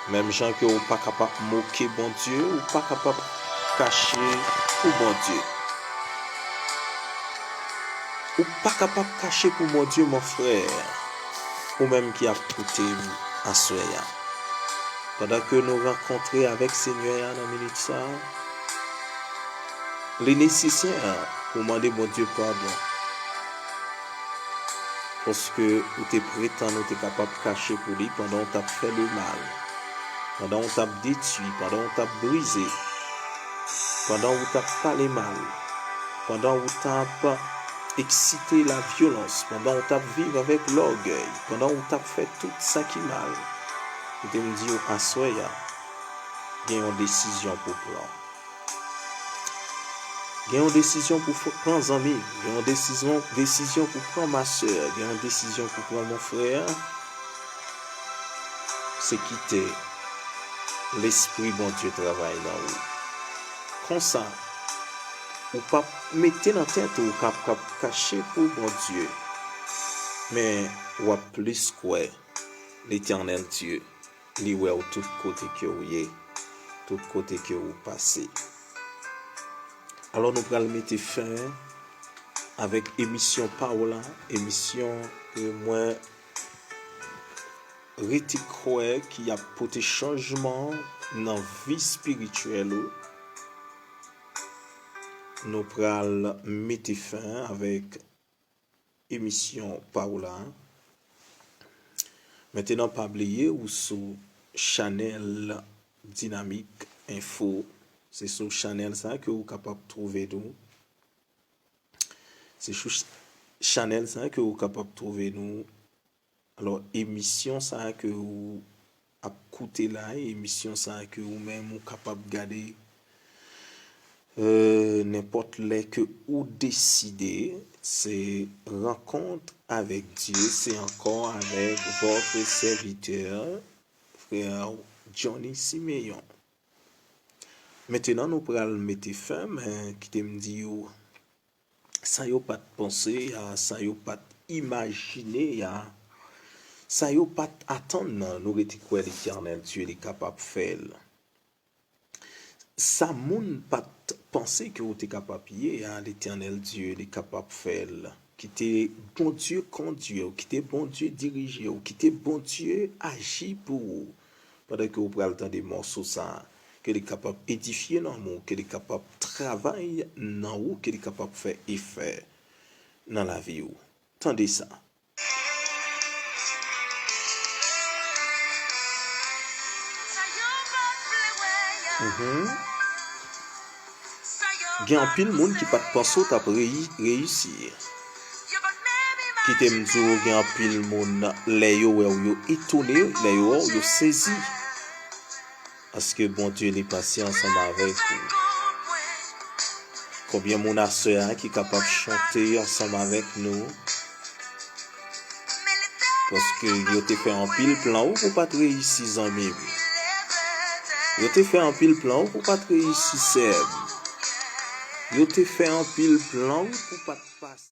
Menm jan ke ou pa kapab moke Bondye, ou pa kapab kache pou Bondye. Ou pa kapab kache pou Bondye, mon frè, ou menm ki ap koute m aswè a. Pandan ke nou rankontre avèk Senyè a nan minit sa a, li nesesè pou w mande Bondye padon. Paske ou te pretann ou te kapab kache pou li pandan w t ap fè lemal, pandan w t ap detwi, pandan w t ap brize, pandan w t ap pale mal, pandan w t ap eksite lavyolans, pandan w t ap viv avèk lògèy, pandan w t ap fè tout sa ki mal. Koute m di w aswè a, gen yon desizyon pou pran. Gen yon desizyon pou pran, zanmi. Gen yon desizyon, desizyon pou pran, ma sè. Gen yon desizyon pou pran, mon frè. Se kite Lespri Bondye travay nan ou. Konsa, ou p ap mete nan tèt ou, ou k ap, k ap kache pou Bondye. Men, w ap plis kwè Letènèl Dye, li wè w tout kote ke w ye, tout kote ke w pase. Alò, nou pral mete fen avèk emisyon pa w la, emisyon ke mwen rete kwè ki ap pote chanjman nan vi espirityèl ou. Nou pral mete fen avèk emisyon pa w la. Mentenan, pa bliye ou sou chanèl Dinamik Enfo. Se sou chanèl sa ke ou kapab twouve nou. Se sou ch-, chanèl sa ke ou kapab twouve nou. Alò, emisyon sa ke ou ap koute la, emisyon sa ke ou menm ou kapab gade, euh, nenpòt lè ke ou deside, se Rankont avèk Dye, se ankò avèk votre serviteur, frè Johnny Siméon. Mentenan, nou pral mete fen, men kite m di w, sa yo pa t panse a, sa yo pa t imajine a, sa yo pa t atann nan, nou rete kwè Letènèl Dye li kapab fè l. Sa moun pa t panse ke ou te kapab ye a, Letènèl Dye li kapab fè l. Kite Bondye kondui w, kite Bondye dirije w, kite Bondye aji pou ou. Pandan ke ou pral tande mòso sa a, ke li kapab edifye nanm ou, ke li kapab travay nan ou, ke li kapab fè efè nan lavi ou. Tande sa. Mhm. Gen anpil moun ki pa t panse w t ap reyi-, reyisi. Kite m di w, gen anpil moun, lè yo wè w, yo etone, lè yo wè w, yo sezi. Paske Bondye li pase ansanm avèk ou. Konbyen moun aswè a ki kapab chante ansanm avèk nou? Paske yo te fè anpil plan ou pou w pa t reyisi, zanmi m. Yo te fè anpil plan ou pou w pa t reyisi, sè m. Yo te fè anpil plan ou pou w pa t pase.